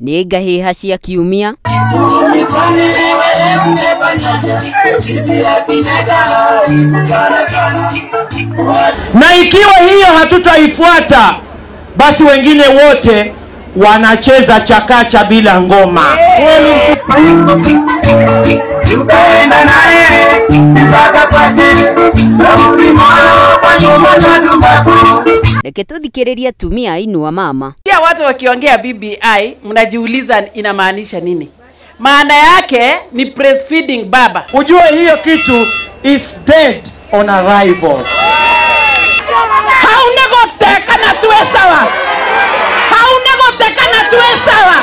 Nĩ ngahĩha cia kiumia. Na ikiwa hiyo hatutaifuata, basi wengine wote wanacheza chakacha bila ngoma. Reke tuthikiririe atumia Inua Mama. Pia watu wakiongea BBI mnajiuliza inamaanisha nini? Maana yake ni breastfeeding baba. Ujue hiyo kitu is dead on arrival. Hauna goteka na tuwe sawa. Hauna goteka na tuwe sawa.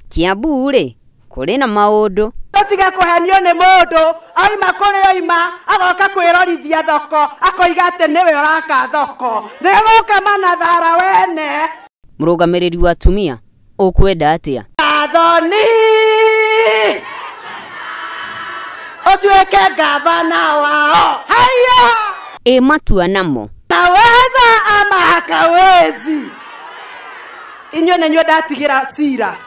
Kiambu rĩ kũrĩ na maũndũ. Tũtige kũhenio nĩ mũndũ aima kũrĩa oima agoka kwĩrorithia thoko akoiga atĩ nĩwe ũraka thoko nĩgũka manathara wene. Mũrũgamĩrĩri wa atumia ũkwenda atĩa? Athoni ũtuĩke gavana wao. Haya! Ĩ matua namo. Naweza ama hakawezi. Inyuĩ nĩnyuĩ ndatigĩra cira.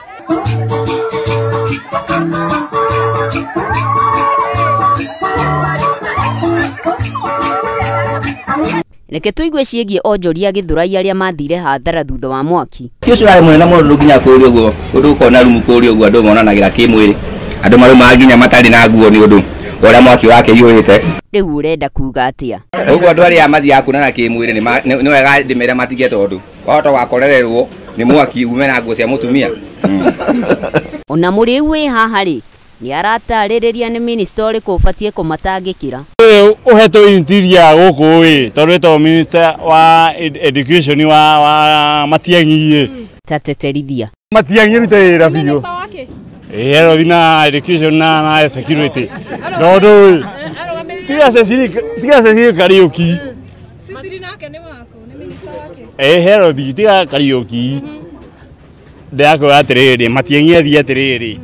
Reke tũigue ciĩgiĩ onjoria Gĩthũrai arĩa mathire hathara thutha wa mwaki. Ti ũcio warĩ mũnene mũno nginya kũrĩa ũguo, ũndũ ũkona rumu kũrĩa ũguo andũ monanagĩra kĩmwĩrĩ. Andũ maraumaga nginya matarĩ na nguo nĩ ũndũ wa ũrĩa mwaki ũrakĩhiũhĩte. Rĩu ũrenda kuga atĩa? Ũguo andũ arĩa mathiaga kuonana kĩmwĩrĩ nĩ wega ndĩmere matige tondũ wahota wakorererwo nĩ mwaki ume na nguo cia mũtumia. Ona mũrĩu wĩ haha rĩ nĩ aratarĩrĩria nĩ minista ũrĩkũ ũbatiĩ kũmatangĩkĩra. Ũyũ ũhetwo interior gũkũ ĩ tondũ wĩtagwo minister wa education wa Matiang'i ĩ. Ta teterithia. Matiang'i arute wĩra biũ. Ĩ arothi na education na security. Tondũ ĩ tiga Cecily Kariuki. Cecily nake nĩ waku, nĩ minister wake. Ĩ herothi tiga Kariuki. Ndĩrakwĩra atĩrĩrĩ Matiang'i athiĩ atĩrĩrĩ.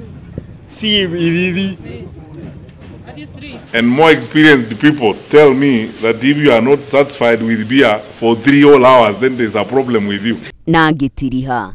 And more experienced people tell me that if you are not satisfied with beer for 3 whole hours, then there's a problem with you. Na ngĩtiriha.